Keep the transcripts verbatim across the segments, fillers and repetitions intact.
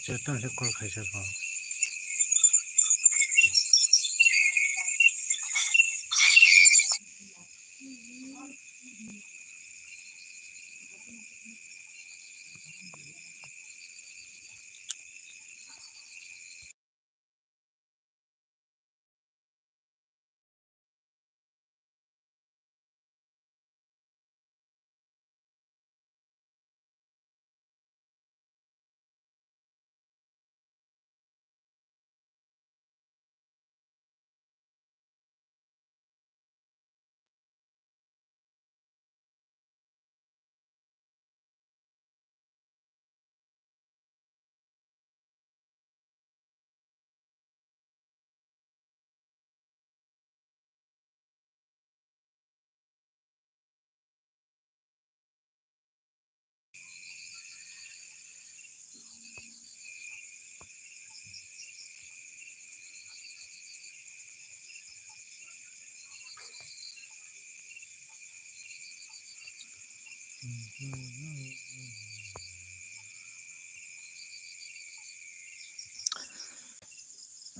Chetan se call khaisa ko.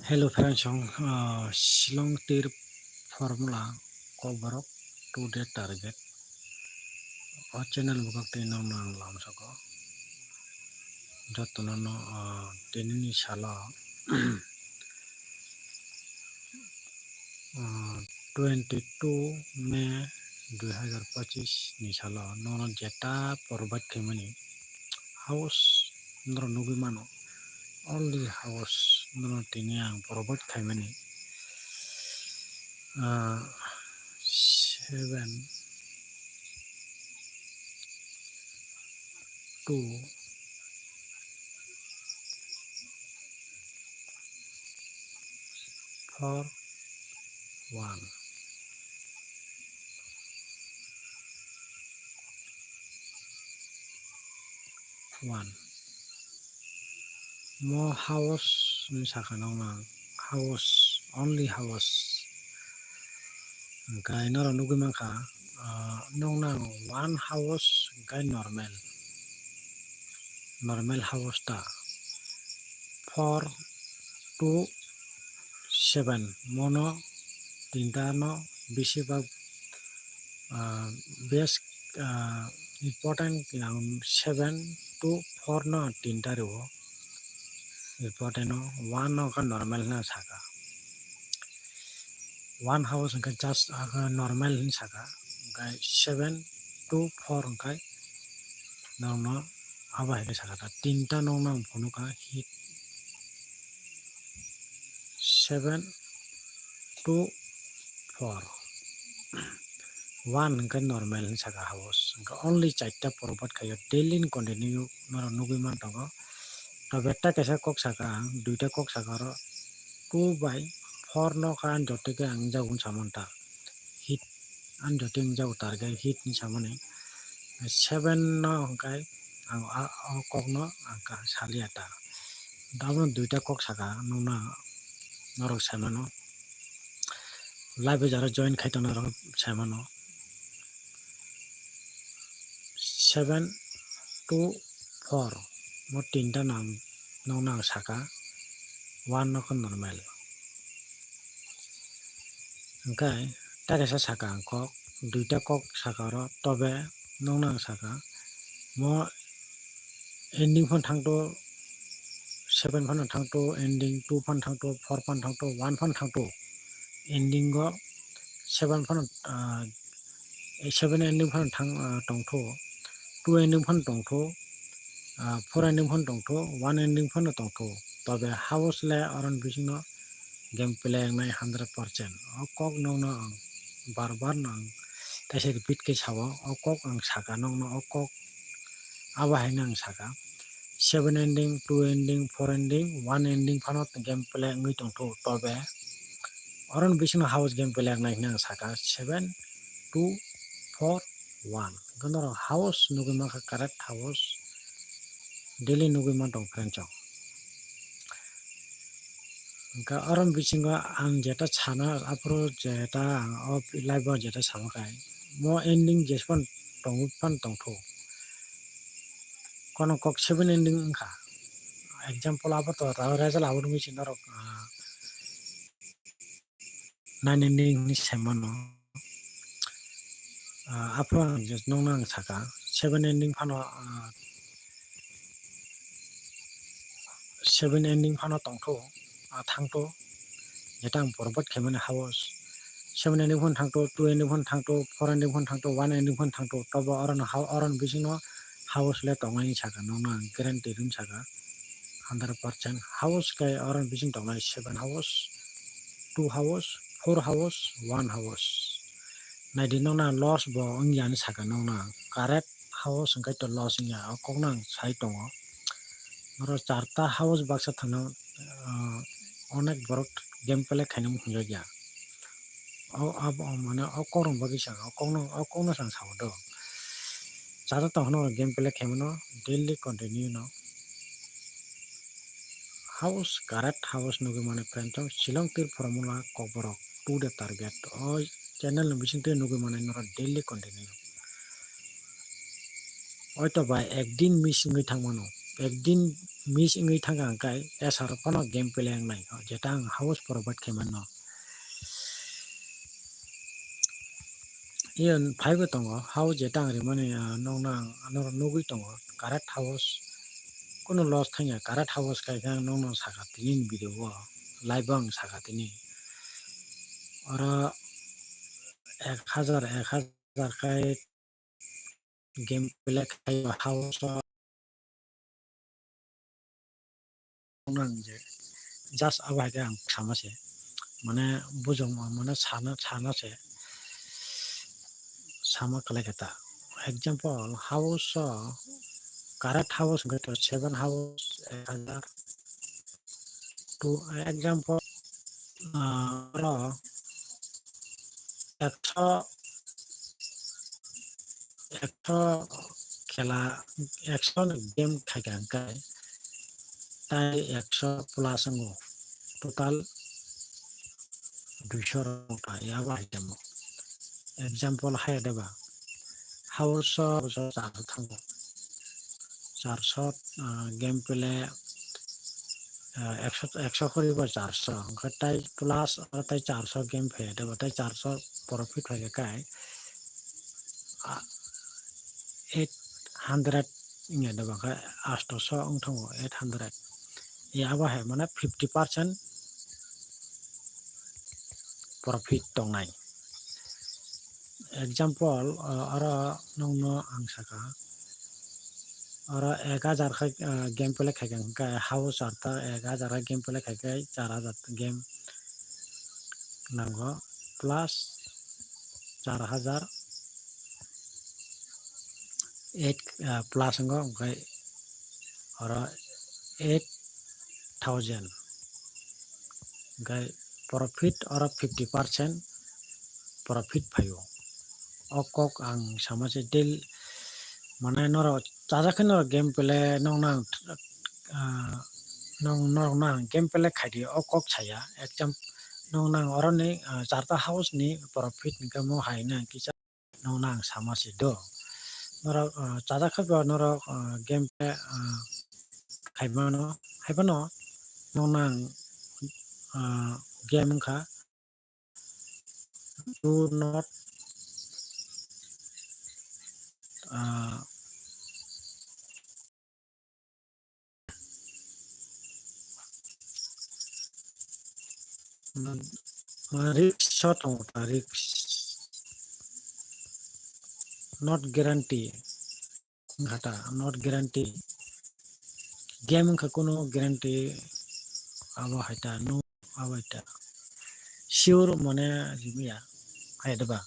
Hello friends, ang, ah, Shillong tir formula Kokborok today target. O channel bwkhak twi nokno ang lamsoko. Jotono no, ah, tinini salo, ah, twenty two May dui hazar pachis ni salo nono jeta provide khaimani house norok nugwi mano. Only house norok tini ang provide khaimani. Ah, seven two four one. One. Mo house ni saka nokna house, only house. Hwnkhe norok nugwi mankha, ah, nokna one house hwnkhe normal, normal house ta. Four, two, seven, mono tinta no bisi bak, ah, best, ah, important yang seven to four no tinta rwo. Important no one no kha normal hwnwi saka. One house hwnkhe just, ah, normal hwnwi saka. Hwnkhe seven to four hwnkhe norokno abo hai khe saka. Tinta nokno ang phunukha hit seven to four. One hwnkhe normal hwnwi saka house. Hwnkhe only charta provide khaio, daily ni continue norok nugwi mantongo. Tobe ta kaisa kok saka ang, duita kok saka oro two by four no kha ang joto khe ang jago hwnwi samani ta. Hit ang joto wng jago target hit hwnwi samani. Seven no hwnkhe ang a, o kok no ang ka saliya ta. Abono duita kok saka nokna norok sai mano. Live o jara join khai tongna norok sai mano. Seven to four mo tinta nam nokna ang saka. One no khe normal. Hwnkhe ta kaisa saka ang kok, duita kok saka oro, tobe nokno ang saka, mo ending phano thangto, seven phano thangto, ending two phano thangto, four phano thangto, one phano thangto, ending o seven phano, ah, seven ending phano thang, ah, tongtho, two ending phano tongtho, ah, four ending phano tongtho, one ending phano tongtho, tobe house le oro ni bisingo game play wngnai hundred percent. O kok nokno ang bar bar no ang teisa repeat khe sao, o kok ang saka nokno, o kok abo haino ang saka. Seven ending, two ending, four ending, one ending phano game play wngwi tongtho, tobe oro ni bisingo house game play wngnai hwnwi ang saka, seven, two, four, one. Hwnkhe norok house nugwi mankha, correct house daily nugwi mantong friend chong. Hwnkhe oro bisingo ang jeta sana aphuru jeta ang o live o jeta sama khai mo ending jephano tongwi phano tongtho. Kono kok seven ending wngkha. example abo to ra-, result abo nugwi se norok, ah, nine ending hinwi sai mano. Ah, aphuru ang just nokno ang saka, seven ending phano, ah, seven ending phano tongtho, ah, thangtho, jeta ang pore bat khaimani house. Seven ending phano thangtho, two ending phano thangtho, four ending phano thangtho, one ending phano thangtho, tobo orono ha-, oroni bisingno house le tongnai saka, nokno ang guarantee rim saka, hundred percent. House khe oroni bising tongnai seven house, two house, four house, one house. Naidi nokna loss bo wngya hinwi saka nokna. Correct house hwnkhe to loss wngya, o kokno ang sai tongo. Oro charta house baksa thangno, ah, onek borok game play khaina muchungjakya. O abo mane o kokrok bagwi saka, o kokno, o kokno chwng sao do. Charta tongkhano game play khaimano daily continue no. House, correct house nugwi mane friend chong Shillong tir formula kokborok to the target. O channel ni bisingtwi nugwi mane norok daily continue. Oito bai ekdin miss wngwi thangmano, ekdin miss wngwi thangkha hwnkhe S R phano game play wngnai, jeta ang house provide khaimano. Iyan phaibo tongo, house jeta ang rimani, ah, nokno ang norok nugwi tongo, correct house. Kunu loss thangya, correct house khaikhe ang nokno saka tini ni video o, live o ang saka tini. Oro ek hajar, ek hajar khai game play khai house o nang je just abo hai khe ang sama se, mane bujong mane sana, sana se sama kwlai khe ta. Example, house o correct house hwnkhe to seven house ek hajar, to example, ah, oro ekso, ekso khela, ekso ni game khaikha hwnkhe tai ekso plus wngo, total duiso rok wngkha, yabo hai tamo. Example hai de ba, house o charso thango, charso, ah, game play, ah, ekso, ekso khori bo charso, hwnkhe tai plus oro tai charso game phai de ba, tai charso profit phai khe kai, ah, eight hundred wngya de ba, hwnkhe astoso wng thango, eight hundred. Yabo hai mane fifty percent profit tongnai. Example, ah, oro nokno ang saka, oro ek hajar khai, ah, game play khaikha hwnkhe house charta ek hajar khai game play khaikhe char hajar game nango, plus char hajar eight, ah, plus wngo, hwnkhe oro eight thousand, hwnkhe profit oro fifty percent profit phaio. O kok ang sama se daily, mane norok chajak khe norok game play nokno ang, ah, nong-, norokno ang game play khaidi o kok saya. Exam nokno ang oroni, ah, charta house ni profit hwnkhe mo hai na kisa. Nokno ang sama se do. Norok, ah, chajak khe bo norok, ah, game play, ah, khaimano, haiphano nokno ang, ah, game wngkha do not, ah, risk o tongo ta, risk, not guarantee wngkha ta, not guarantee. Game wngkha kunu guarantee abo hai ta, no abo hai ta. Sure mane rimiya hai de ba.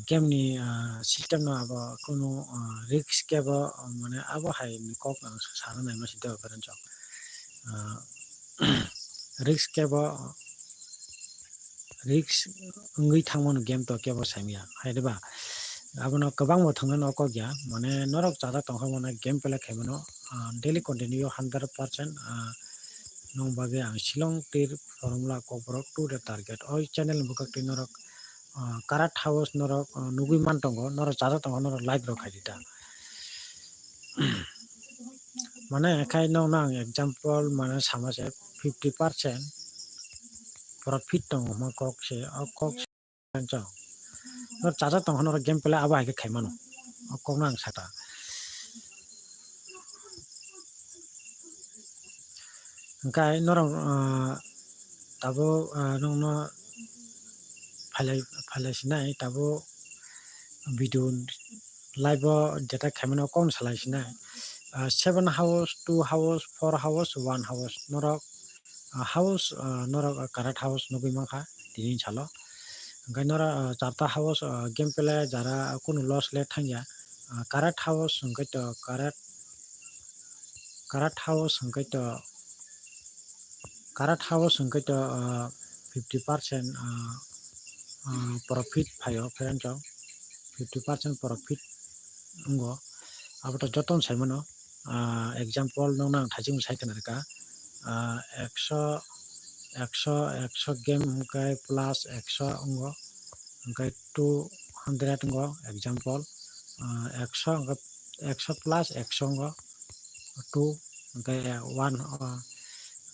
Game ni, ah, system no abo kunu, ah, risk kebo, ah, mane abo hai ni kok ang sana nai ma si do karon chok. Ah, risk kebo, risk wngwi thangmano game to kebo saimya hai de ba. Abono kwbangma thwngna no kok ya, mane norok chajak tongkha mane game play khaimano, ah, daily continue hundred percent, ah, nong bagwi ang Shillong tir formula kokborok to the target. O channel ni bwkhak twi norok, ah, correct house norok, ah, nugwi man tongo, norok chajak tongkha norok like rok khaidi ta. Mane khai nokno ang example mane sama se fifty percent profit tongo hwnma kok se, o kok se chwng. Nor chacha tong hwnba game play abo hai khe khai mano. O kokno ang saka. Hwnkhe norok, ah, tabuk, ah, nokno phailai, phailai sinai tabuk video live o data khaimano kokno salai sinai. Ah, seven house, two house, four house, one house norok, ah, house, ah, norok, ah, correct house nugui mankha tini salo. Hwnkhe norok, ah, charta house, ah, game play jara kunu loss le thangya. Ah, correct house hwnkhe to correct, correct house hwnkhe to, correct house hwnkhe to, ah, fifty percent, ah, ah, profit phaio, friend rok, fifty percent profit wngo. Abo to jotono sai mano. Ah, example nokno ang thaising sai khna rwkha. Ah, ekso, ekso, ekso game hwnkhe plus ekso wngo, hwnkhe two hundred wngo example. Ah, ekso hwnkhe ekso plus ekso wngo two, hwnkhe one, ah,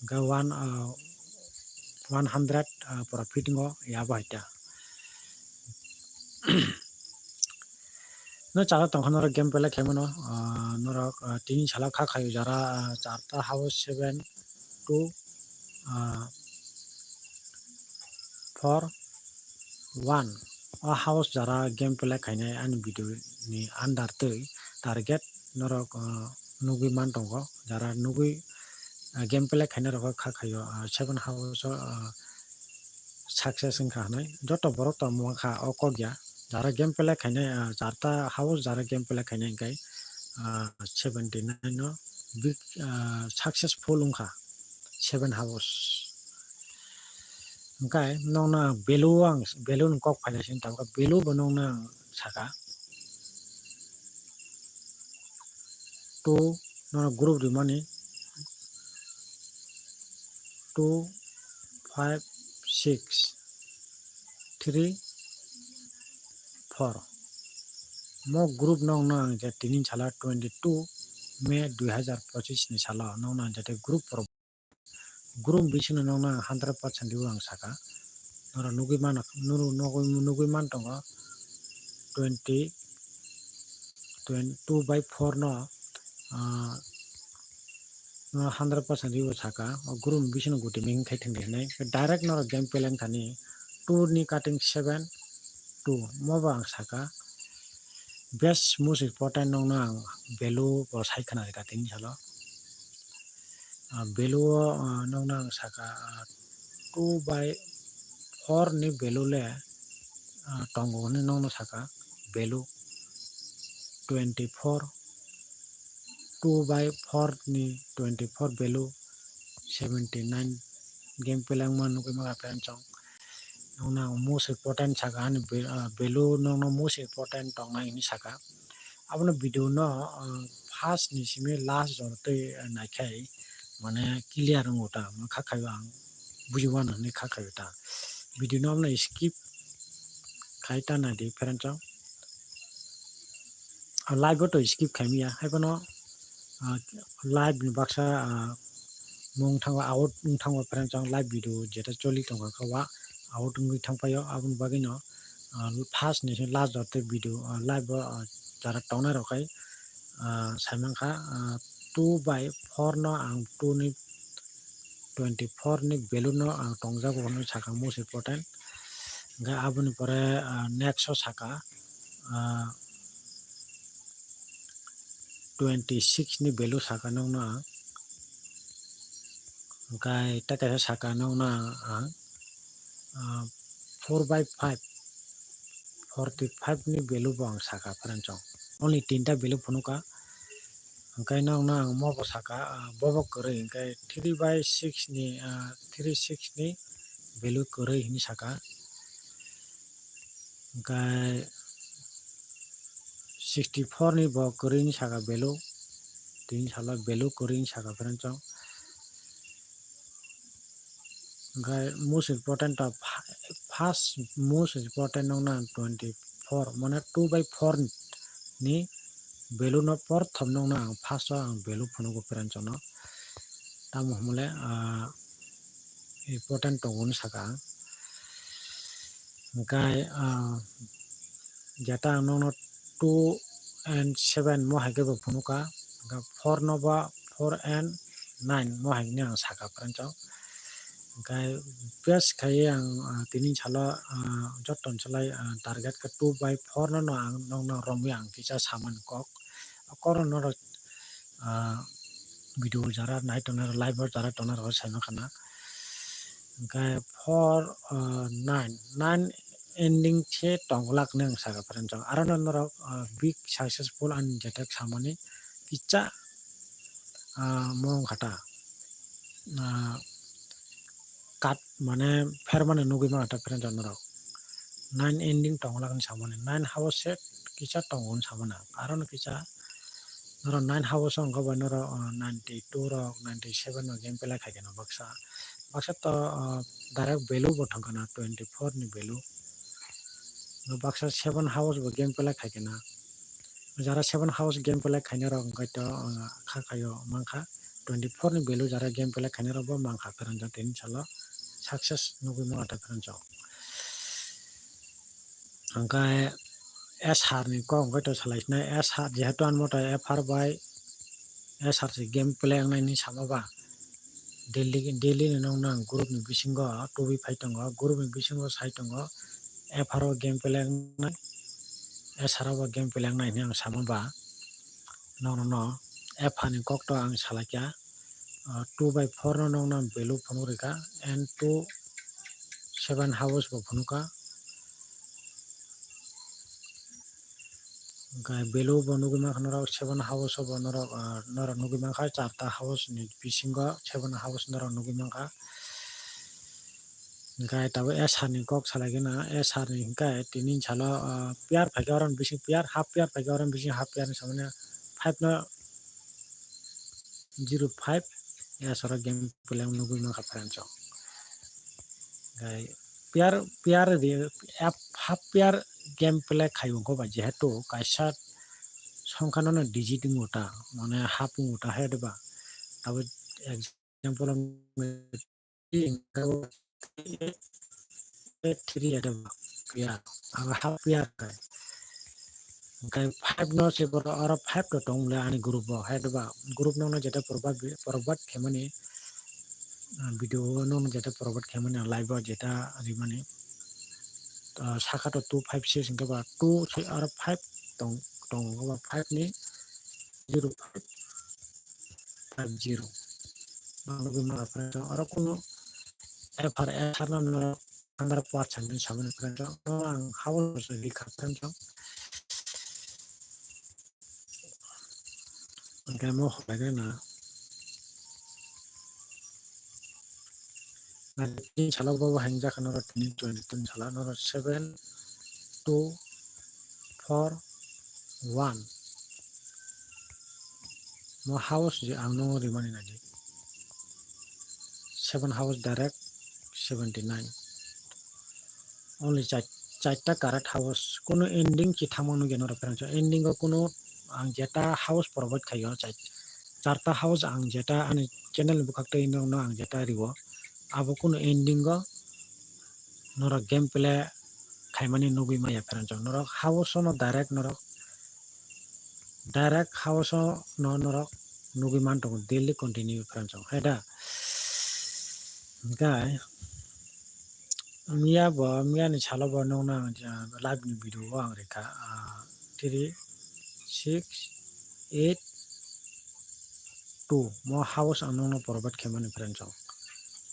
hwnkhe one, ah, one hundred, ah, profit wngo yabo hai ta. No chara tongkha norok game play khaimano, ah, norok, ah, tini salo kha khaio jara, ah, charta house seven two, ah, four one. O house jara game play khainai ani video ni under twi target norok, ah, nugui man tongo. Jara nugui, ah, game play khainai rok kha khaio, ah, seven house o, ah, success wngkha hwnwi joto borok tongma kha o kok ya. Jara game play khainai, ah, charta house jara game play khainai hwnkhe, ah, seventy nine no big, ah, successful wngkha seven house. Hwnkhe nokno ang value ang value ni kok phaina sini tabukha value bo nokno ang saka. Two nono group rimani two, five, six, three, four. Mo group nokno ang je tini sala twenty two May dui hazar pochis ni salo nokno ang je group group bisingo nokno ang hundred percent rw ang saka. Norok nugui mano, nuru nugui, nugui man tongo twenty, twenty two by four no, ah, no hundred percent rw saka. O group bisingo guti mihing khai thangdi hinwi direct norok game play wngkha ni two ni cutting seven two mo bo ang saka. Best most important nokno ang value bo sai khna rwkha tini salo. Ah, value o, ah, nokno ang saka, ah, two by four ni value le, ah, tongo hinwi nokno saka value twenty four, two by four ni twenty four value seventy nine game play wngma nugui mano friend chong. Nokno ang most important saka ani be-, ah, value nokno most important tongnai hinwi saka. Abono video no, ah, first ni simi last jora twi, ah, naikhai mane clear wngo ta, mane kha khaio ang buji mano hinwi kha khaio ta. Video no abono skip khai ta naidi friend chong. Ah, live o to skip khai maya, hai phano, ah, live ni baksa, ah, mung thango out wng thango friend chong live video jeta choli tongkha kha wa out wngwi thangpaio aboni bagwi no, ah, first ni last jora tei video, ah, live o, ah, jara tongnai rok khai, ah, saimankha, ah, two by four no ang two ni twenty four ni value no ang tongjago hinwi saka most important. Hwnkhe aboni pore, ah, next o saka, ah, twenty six ni value saka nokno ang. Hwnkhe tei kaisa saka nokno ang, ah, four by five, forty five ni value bo ang saka friend chong. Only tinta value phunukha. Hwnkhe nokno ang mo bo saka, ah, bobo kwrwi hwnkhe three by six ni, ah, three six ni value kwrwi hinwi saka. Hwnkhe sixty four ni bo kwrwi hinwi saka value. Tini salo value kwrwi hinwi saka friend chong. Hwnkhe most important ta pha-, first most important nokno ang twenty four mane two by four ni value no porthom nokno ang first o ang value phunugo friends no. Tamo hwnle, ah, important tongo hwnwi saka ang. Hwnkhe, ah, jeta ang nokno two and seven mo hai khe bo phunukha, hwnkhe four no ba four and nine mo hai hwnwi ang saka friends o. Hwnkhe best khaiwi ang, ah, tini salo, ah, joto ni salai, ah, target khe two by four no, no ang nokno romwi ang kisa samani kok. O kok no norok, ah, video jara nai tongnai rok, live o jara tongnai rok sai mankha na. Hwnkhe four, ah, nine, nine ending se tongwlak nang saka friends o. Aro no norok, ah, big successful ani jetek samani kisa, ah, mo wngkha ta, ah, cut mane phermani nugwi mano ta friends o norok. Nine ending tongwlak hinwi samani, nine house se kisa tongo hinwi samani ang. Aro no kisa norok nine house o wngkha bai norok, ah, ninety two rok, ninety seven rok gameplay khai khe no baksa. Baksa to, ah, direct value bo thangkha na twenty four ni value. Baksa seven house bo gameplay khai khe na. Jara seven house gameplay khainai rok hwnkhe to, ah, kha khaio mankha twenty four ni value jara gameplay khainai rok bo mankha friends o tini salo success nugwi mano ta friends o. Hwnkhe S R ni kok hwnkhe to salai sinai S R jehetu ani moto F R bai S R se gameplay wngnai hinwi sama ba daily, daily ni nokno ang group ni bisingo tubi phai tongo, group ni bisingo sai tongo F R o gameplay wngnai, S R o bo gameplay wngnai hinwi ang sama ba nokno no F R ni kok to ang salaikha. Ah, two by four no nokno ang value phunuk rikha and two seven house bo phunukha. Hwnkhe value bo nugwi mankha norok seven house o bo norok, ah, norok nugwi mankha charta house ni bisingo seven house norok nugwi mankha. Hwnkhe tabuk S R ni kok salai gana, S R ni hwnkhe tini salo, ah, player phaikhe oro ni bising player, half player phaikhe oro ni bising half player hinwi samani five no zero five S R o gameplay nugwi mankha friends o. Hwnkhe player, player di, half, half player gameplay khai wngkha ba jehetu kaisa songkha no digit wngkha ta, mane half wngkha ta hai ba. Tabuk example three ado ba player, abo half player kai. Hwnkhe five no se borok oro five to tong le ani group o, hai ba group nokno jeta provide, provide khaimani, ah, video o nokno jeta provide khaimani, live o jeta rimani. Ah, saka to two five six hwnkhe ba two se oro five tong, tongo ba five ni zero five five zero. Ang nugwi mano friends o, oro kunu F R S R no norok hundred percent hinwi samani friends o. No ang house rikha friends o. Hwnkhe mo hobaigwna tini salo bo hai wngjakha norok tini twenty three salo norok seven two four one. Mo house je ang no rimani nai di. Seven house direct seventy nine. Only char, charta correct house. Kuno ending chithamo nugya norok friends o. Ending o kuno ang jeta house provide khaio char, charta house ang jeta ani channel ni bukhak twi nokno ang jeta rio. Abo kuno ending o norok gameplay khaimani nugwi maya friends o. Norok house o no direct norok, direct house o no norok nugwi man tongo daily continue friends o. Hai da. Hwnkhe miya bo, miya ni salo bo nokno ang live ni video o ang rikha, ah, three six eight two mo house ang nokno provide khaimani friends o.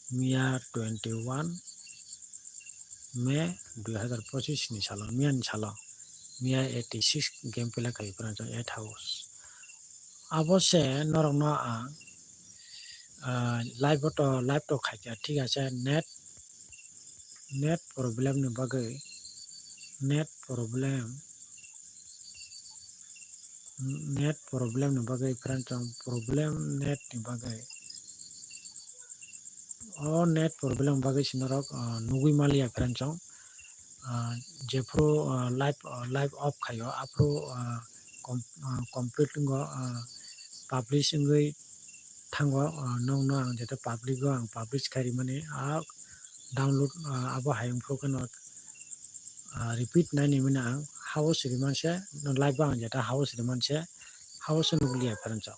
Miya twenty one May dui hazar pochis ni salo, miya ni salo, miya eighty six gameplay khaio friends o, eight house. Abo se norokno ang, ah, live o to, live to khaikha, thik ase, net, net problem ni bagwi, net problem, net problem ni bagwi friends o, problem net ni bagwi. O net problem bagwi se norok, ah, nugwi maliya friends o. Ah, jephru, ah, live, ah, live off khaio, aphru, ah, com- ah, complete wngo, ah, publish wngwi thango, ah, nokno ang jeta public o ang publish khai rimani, ah, download, ah, abo hayung phuru kheno, ah, repeat nai ni mani ang house rimanse, live o ang jeta house rimanse, house nukliya pherang chao.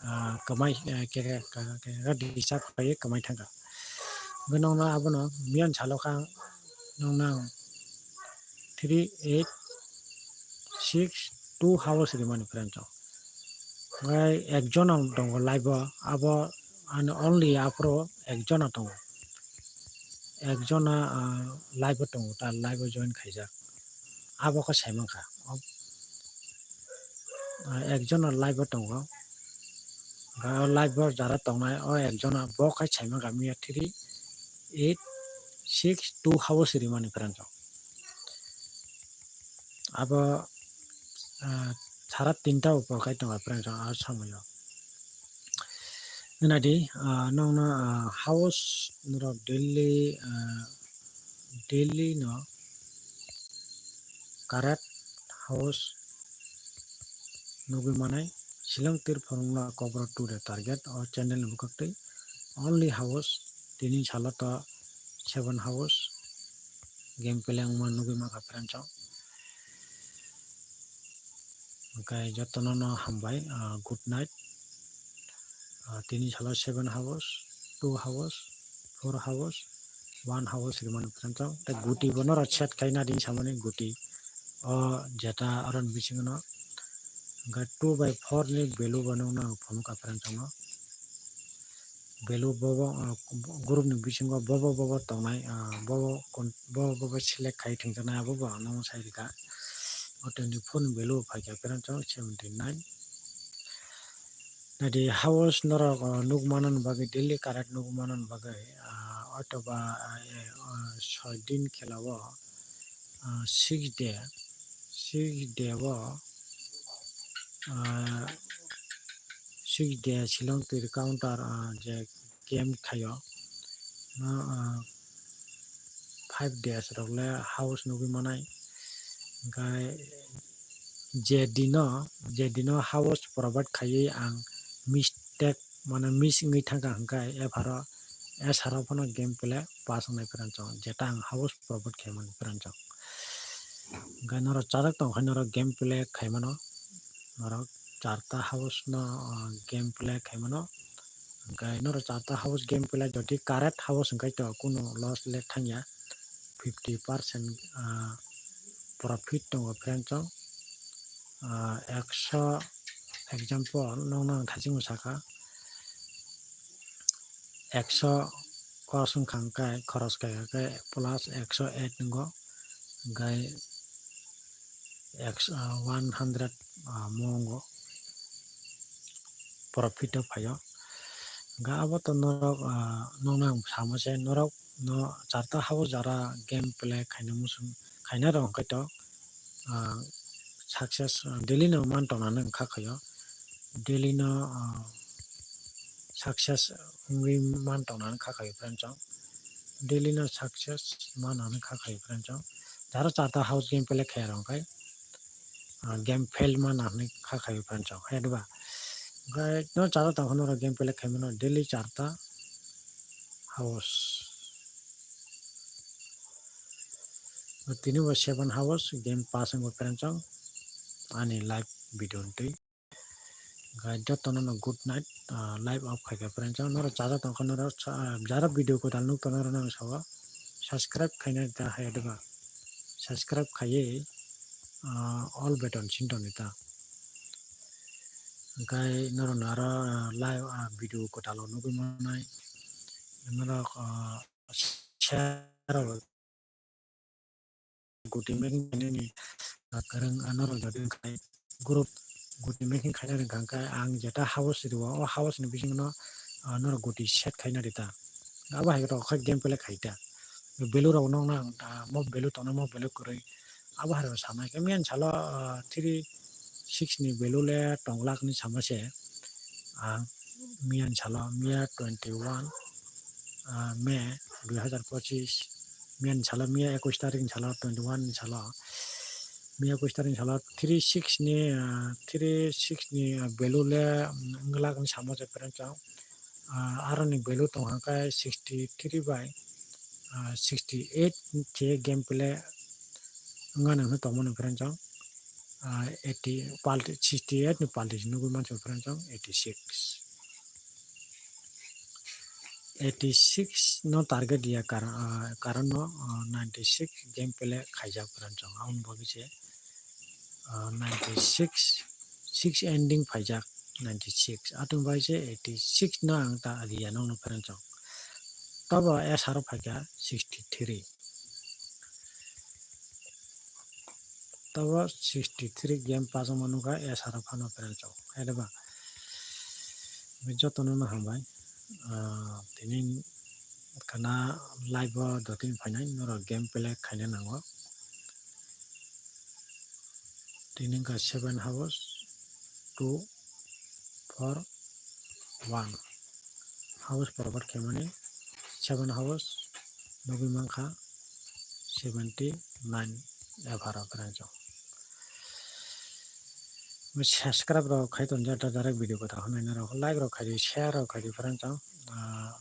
Ah, kwmai, ah, khe, khe, khe, khe, khe, disturb khlaiwi kwmai thangkha. Hwnkhe nokno abono miyan salo kha nokno ang three eight six two house rimani pherang chao. Hwnkhe ekjon ang tongo live o, abo ani only aphuru ekjona tongo. Ekjona, ah, live o tongo, ta live o join khaijak. Abo khe saimankha. Ah, ekjona live o tongo. Hwnkhe o live o jara tongnai, o ekjona bo khe saimankha miya three eight six two house rimani pherang chao. Abo, ah, sara tinta upor khai tongo pherang chao a somoyo. Hwnadi, ah, nokno, ah, house norok daily, ah, daily no karat house nugwi manai. Shillong tir phwrwngno Cobra two de target o channel ni bwkhak twi. Only house tini salo to seven house gameplay wngma nugwi mankha pherang chao. Hwnkhe jotono no hambai, ah, good night. Ah, tini salo seven house, two house, four house, one house rimani pherang chao. Tei guti bo norok set khai nadi samani guti. O jeta oro ni bisingo no. Hwnkhe two by four ni value bo nokno ang phunukha pherang chao no. Value bobo, ah, group ni bisingo bobo bobo tongnai, ah, bobo kon-, bobo bobo select khai thwngjaknai abo bo ang nokno sai rwkha. O twenty four ni value phaikha pherang chao seventy nine. Nadi house norok, ah, nukmano ni bagwi daily karat nukmano ni bagwi, ah, otoba, ah, eh, ah, soi din khela o, ah, six day, six day o, ah, six day Shillong tir counter, ah, je game khaio, no, ah, five days rok le house nugwi manai. Hwnkhe je dino, je dino house provide khaiwi ang mistake, mane miss wngwi thangkha hwnkhe epharo esaro phano gameplay pass wngnai pherang chao, jeta ang house provide khaimani pherang chao. Hwnkhe norok chajak tongkha norok gameplay khaimano, norok charta house no, ah, gameplay khaimano. Hwnkhe norok charta house gameplay jodi karat house hwnkhe to kunu loss le thangya, fifty percent, ah, profit tongo pherang chao. Ah, ekso example nokno ang thachingbo sakha, ekso kos wngkha hwnkhe khoros khaikha khe plus ekso eight wngo, hwnkhe ekso, ah, one hundred, ah, mo wngo profit o phaio. Hwnkhe abo to norok, ah, nokno ang samo se norok no charta house jara gameplay khaina muchung khaina rok hwnkhe to, ah, success, ah, daily no man tongnani wngkha khaio, daily no, ah, success wngwi man tongnani wngkha khaio pherang chao, daily no success manani wngkha khaio pherang chao, jara charta house gameplay khaiya rok hwnkhe, ah, game fail mana hinwi kha khaio pherang chao, hai diba? Hwnkhe no chajak tongkha norok gameplay khaimano daily charta house. Tini bo seven house game pass wngbo pherang chao ani live video ni twi. Hwnkhe jotono no good night, ah, live off khaikha pherang chao. Norok chajak tongkha norok sa-, ah, jara video kwtal nuk tongo norok nang sao subscribe khaina ta hai diba? Subscribe khaiwi, ah, all button sintoni ta. Hwnkhe norokno aro, ah, live, ah, video kwtal o nugwi manai. Norok, ah, share rok guti making khainani, ah, kwrwng, ah, norok jodi wngkha group guti making khaina rwngkha hwnkhe ang jeta house rwo, o house ni bisingno, ah, norok guti set khaina rita. Abo hai rok khe gameplay khaita. Value rok nokno ang, ah, mo value tongnai, mo value kwrwi. Abo hai rok sanai khe miyani salo, ah, three six ni value le tong lakh ni sama se. Ang miyani salo, miya twenty one, ah, May dui hazar pochis, miyani salo, miya ekush tarik ni salo, twenty one ni salo, Miya kuistarni salo three six ni, ah, three six ni, ah, value le, mm, wngla hwnwi samo se friend chong. Ah, aroni value tong hwnkhe sixty three bai, ah, sixty eight khe game play wngmani hwnwi tongmani friend chong. Ah, eighty palti, sixty eight ni palti nugwi mansi friend chong eighty six. Eighty six no target ya karon, ah, karon no, ah, ninety six game play khaijak friend chong. Aboni bagwi se, ah, ninety six, six ending phaijak ninety six. Atwng bai se eighty six no ang ta riya nokno friend chong. Tobo S R o phaikha sixty three. Tobo sixty three game pass wngma nukha S R o phano friend chong. Haideba. Jotono no hambai. Ah, tini kana live o dotini phainai norok game play khaina nango. Tini wngkha seven house, two, four, one. House forward khaimani seven house nugwi mankha seventy nine F R o friend chong. Subscribe rok khai tonjak da direct video kwtal hwnwi norok like rok khai di, share rok khai di friend chong. Ah,